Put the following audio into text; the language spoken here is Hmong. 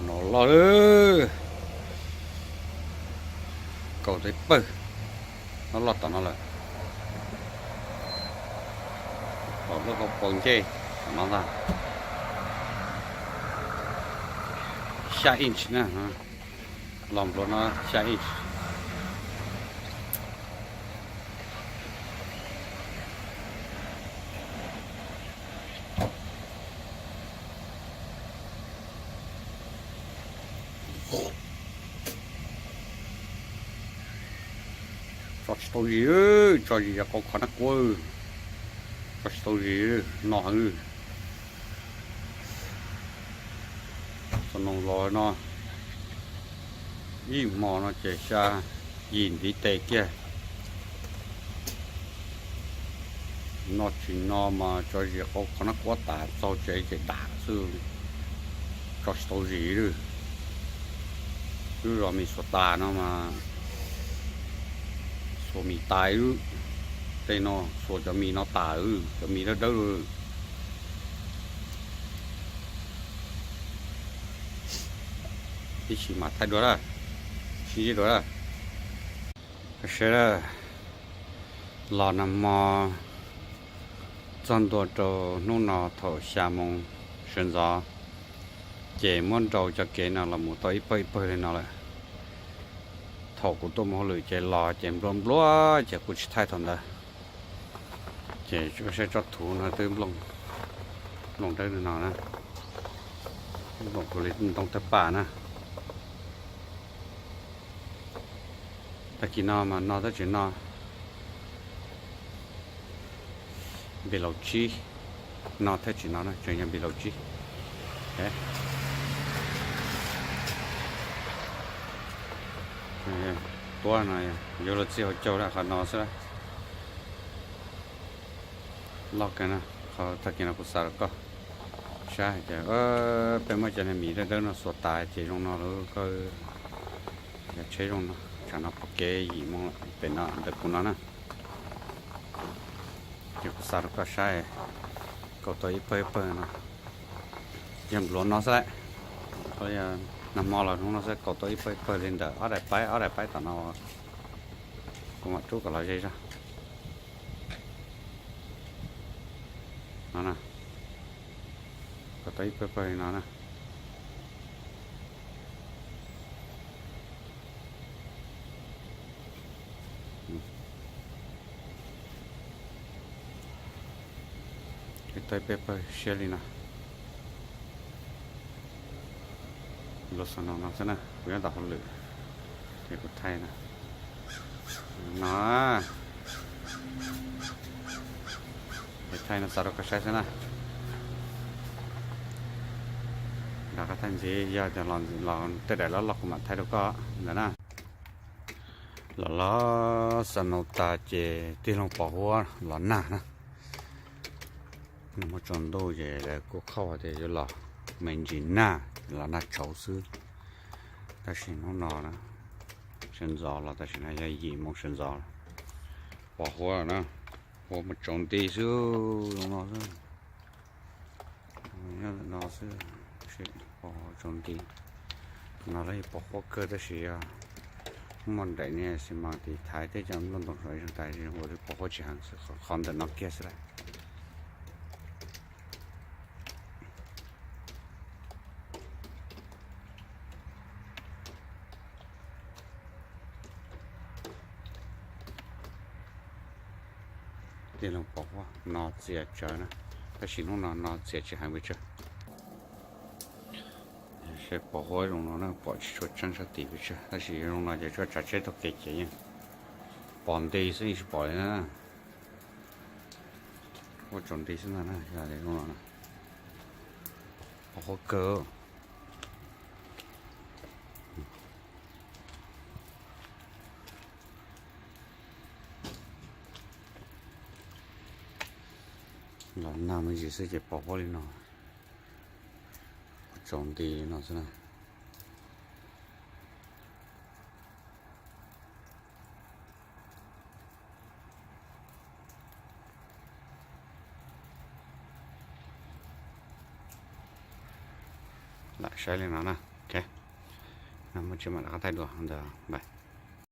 No loj lawm. Kaus tau ib pawg, no loj tom no lawm. Tom lub hauv paus ncej tom no ntag. Xya inch na, los npluav no xya inch. Tso tsis tau zis, tso zis yog qau kho nab kuab. Tso tsis tau zis, no heev. Txog noo los no, ib hmo no ces xya yim ntiv tes kiag. No tsis no mas tso zis qau kho nab kuab tas txaug tsev ces dam xwb, tso tsis tau zis li. Lub zos mis xuas tas no mas xuas mis tas, tej no xuas cov mis no tas, cov mis dawb dawb li. Ib chim mam thaij dua lawm, sib ntsib dua lawm. Sawv daws, los nag hmo txog ntua rau hnub no thaum xya moo sawv ntxov, ces muab nrau cov kev no los mus tau ib pawg ib pawg li no lawm. Thaum kuv tuaj mus hauj lwm ces los ces nplua nplua ces kuv tsis thaij thaum ntawd. Ces saib tsob thuv no twb nplooj dawb no na, nplooj kuv li ntoo tawg paj na. Tag kis no mas no thiab tsis no, npis laus tsib, no thiab tsis no na tseem yog npis laus tsib. Tuab no yuav luag txij hauv caug qhov no xwb. Loj kawg na, qhov tag kis no kuv xa rau koj saib hais tias peb muab cov niag mis dawb dawb no xuas tas ces zoo no lawm, koj yog tsheb zoo no, tsam no pom kev yim moo pem no ntawm kuv no na. Ces kuv xa rau koj saib, kaus tau ib pawg ib pawg no, yog npluav no xwb lauj. Nag hmo los hnub no xwb kaus tau ib pawg ib pawg li ntawm ob daim paib ob daim paib tom no, kuv mam rub kom los ze zog. No na, kaus tau ib pawg ib pawg li no na. Ib tawg peb pawg siab li no. Los xav no no xwb na, kuv nyob tom hauj lwm, ces kuv thaij no. No, es thaij no xa rau koj saib xwb na. Nram qab thaij ntxiv yog tias los tej daim loj loj kuv mam thaij rau koj ntawd na. Los los xa no tas ces tig loo pos huab los nag na. Nag hmo tsaus ntuj ces lawv kuj qhauj tias yuav los me ntsis nag, los nag tshauv xwb. Tab sis hnub no na, sawv ntxov los tam sim no yog yim moo sawv ntxov, pos huab na, huab mus tsaus nti xwb, zoo no xwb. Nyob ntawm no xwb, pos huab tsaus nti. No los yog pos huab kawg tab sis yog muaj nraim niag xi mas tiv thaiv thiab cov nplooj ntoo saum ib zog tas, ua rau pos huab tsis heev xwb, qhov ntawm no kiag xwb lauj. Tig loo pos huab no txias tsawv na, tab sis hnub no no txias tsis heev pes tsawg. Seb pos huab zoo no na, pom tsis tshua tseeb sab tid pes tsawg, tab sis zoo no ces tsuas tsav tsheb taug kev ces yeej pos nti xwb yeej tsis pom li na. Huab tsaus nti xwb ntag na, yog li zoo no na. Pos huab kawg. Los nag me ntsis xwb ces pos huab li no, tsaus nti li no xwb na. Lam saib li no na. Ok, muaj tsis mam rov qab thaij dua ntawd, bye.